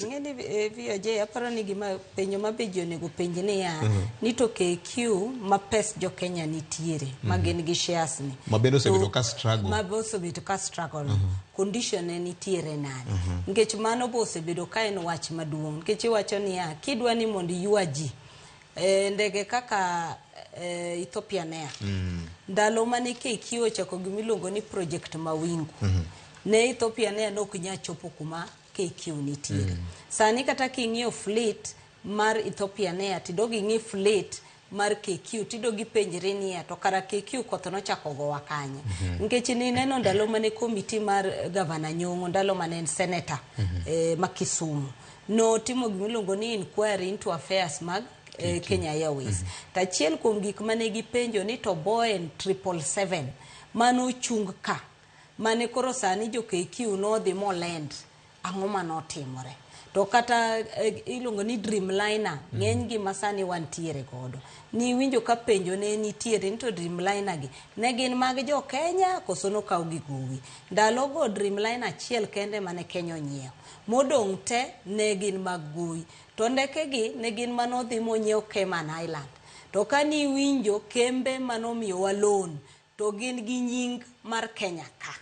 Ing'e ni VOJ aparo ni gima penjo ma be ji onego penj niya ni to KQ ma pes jo Kenya nitiere ma gin gi shares ni Ma bende osebedo ka struggle. Ma be osebedo ka struggle condition ne nitiere nade? Nikech mano be osebedo ka en wach maduong', nikech iwacho niya kidwa ni mondo iywa ji ndege kaka Ethiopian Air ndalo mane KQ ochako gimiluongo ni Project Mawingu ne Ethiopian Air ne ok nyal chopo kuma KQ nitiere. Sani kata king'iyo fleet mar Ethiopian Air tidog ing'i fleet mar KQ tidog ipenjri niya to kara KQ koth nochako gowa kanye? Nikech nineno ndalo mane komiti mar Gavana Nyong'o ndalo mane en senator ma Kisumu notimo gimiluongo ni inquiry into affairs mag Kenya Airways. To achiel kuom gik mane gipenjo ni to Boeing 777 manochung ka mane koro sani jo KQ nodhi molend ang'o manotimore to kata iluongo ni Dreamliner ng'eny gi masani wantiere godo niwinjo ka penjo ne nitiere ni to Dreamliner gi ne gin mag jo Kenya koso nokaw gi gowi. Ndalogo Dreamliner achiel kende mane Kenya onyiewo modong' te ne gin mag gowi to ndeke gi ne gin manodhi monyiew Cayman Island to kaniwinjo kembe manomiyowa loan to gin gi nying mar Kenya ka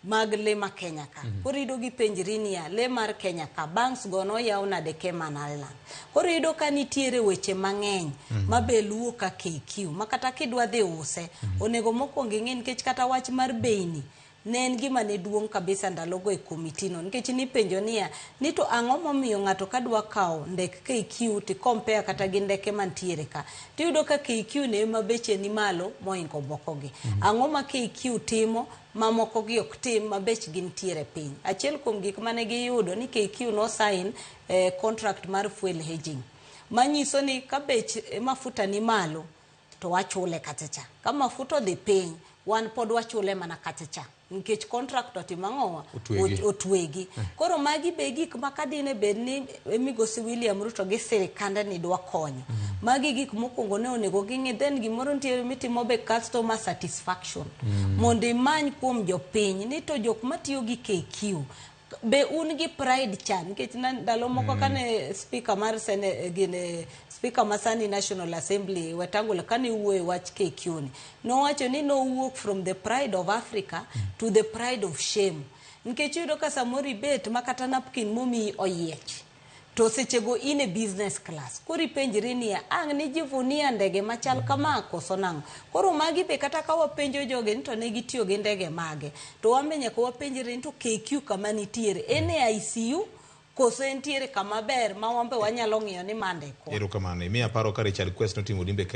mag le ma Kenya ka. Koro iyudo gipenjri niya, le mar Kenya ka, banks go noyaw nade Cayman Island? Koro iyudo ka nitiere weche mang'eny ma be luwo ka KQ, ma kata kidwa dhi use, onego mokwongo ing'e nikech kata wach mar bei ni, ne en gima ne duong' kabisa ndalogo e komiti no, nikech nipenjo niya, ni to ang'o momiyo ng'ato ka dwa kawo ndek KQ ti compare kata gi ndeke mantiere ka, tiyudo ka KQ ne ema beche ni malo mohingo moko gi. Ang'o ma KQ timo mamoko gi ok tim ma bechgi nitiere piny? Achiel kuom gik mane giyudo ni KQ no sign contract mar fuel hedging, manyiso ni ka bech mafuta ni malo to wachule kacha cha, ka mafuta odhi piny wan pod wachule mana kacha cha nikech contract otimo ang'owa? Otwegi. Otwegi. Koro magi be gik ma kadine bed ni migosi William Ruto gi sirikande ni dwa konyo, magi gik mokwongo ne onego ging'i. Then gimoro nitiere mitimo be, customer satisfaction, mondo imany kuom jopiny ni to jok matiyo gi KQ be un gi pride cha, nikech ndalo moko kane speaker mar sene gine speaker masani National Assembly Wetangula kane wuoyo e wach KQ ni nowacho ni nowuok from the pride of Africa to the pride of shame, nikech iyudo ka samoro ibet ma kata napkin momiyi oyiech to sechego in e business class. Koro ipenjri niya, ang' nijivunia ndege machal kama koso nang'o? Koro magi be kata ka wapenjo jogi ni to ne gitiyo gi ndege mage, to wan be nyaka wapenjre ni to KQ kama nitiere en e ICU koso entiere kama ber ma wan be wanyalo ng'iyo ni ma ndekwa. Erokamano. Imiya paro ka Richard Quest notimo limbe Kenya.